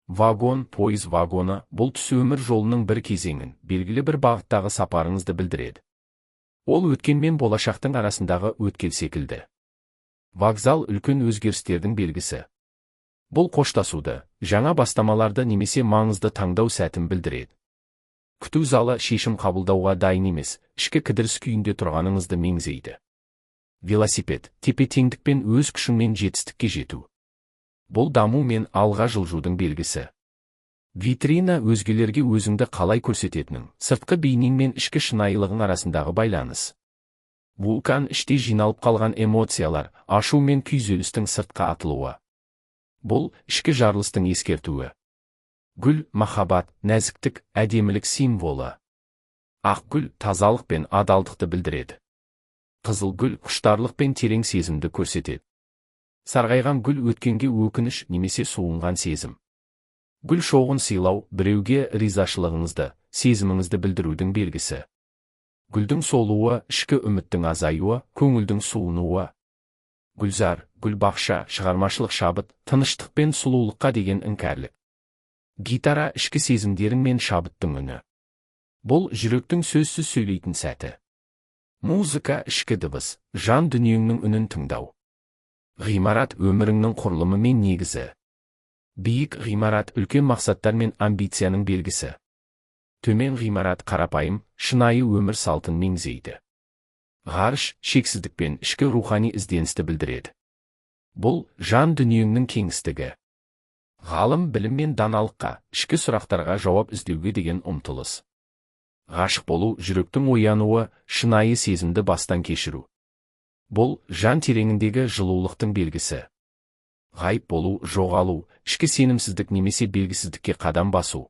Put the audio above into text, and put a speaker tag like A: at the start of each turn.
A: Вагон, пойыз вагоны, бұл түс өмір жолының бір кезеңін, белгілі бір бағыттағы сапарыңызды білдіреді. Ол өткен мен болашақтың арасындағы өткел секілді. Вокзал үлкен өзгерістердің белгісі. Бұл қоштасуды, жаңа бастамаларды немесе маңызды таңдау сәтін білдіреді. Күту залы шешім қабылдауға дайын емес, ішкі кідіріс күйінде тұрғаныңызды меңзейді. Велосипед, тепе-теңдік пен өз күшіңмен жетістікке жету. Бұл даму мен алға жылжудың белгісі. Витрина өзгелерге өзіңді қалай көрсететінің, сыртқы бейнең мен ішкі шынайылығың арасындағы байланыс. Вулкан іште жиналып қалған эмоциялар, ашу мен күйзелістің сыртқа атылуы. Бұл ішкі жарылыстың ескертуі. Гүл, махаббат, нәзіктік, әдемілік символы. Ақ гүл тазалық пен адалдықты білдіреді. Қызыл гүл құштарлық пен терең сезімді көрсетеді. Сарғайған гүл өткенге өкініш немесе суынған сезім. Гүл шоғын сыйлау біреуге ризашылығыңызды, сезіміңізді білдірудің белгісі. Гүлдің солуы, ішкі үміттің азаюы, көңілдің суынуы. Гүлзар, гүлбақша, шығармашылық шабыт, тыныштық пен сұлулыққа деген іңкәрлік. Гитара ішкі сезімдерің мен шабыттың үні. Бұл жүректің сөзсіз сөйлейтін сәті. Музыка ішкі дыбыс, жан дүниеңнің үнін тыңдау. Ғимарат өміріңнің құрылымы мен негізі. Биік ғимарат үлкен мақсаттар мен амбицияның белгісі. Төмен ғимарат қарапайым, шынайы өмір салтын меңзейді. Ғарыш шексіздік пен ішкі рухани ізденісті білдіреді. Бұл жан дүниеңнің кеңістігі. Ғалым білім мен даналыққа, ішкі сұрақтарға жауап іздеуге деген ұмтылыс. Ғашық болу, жүректің оянуы, шынайы сезімді бастан кешіру. Бұл жан тереңіндегі жылулықтың белгісі. Ғайып болу, жоғалу, ішкі сенімсіздік немесе белгісіздікке қадам басу.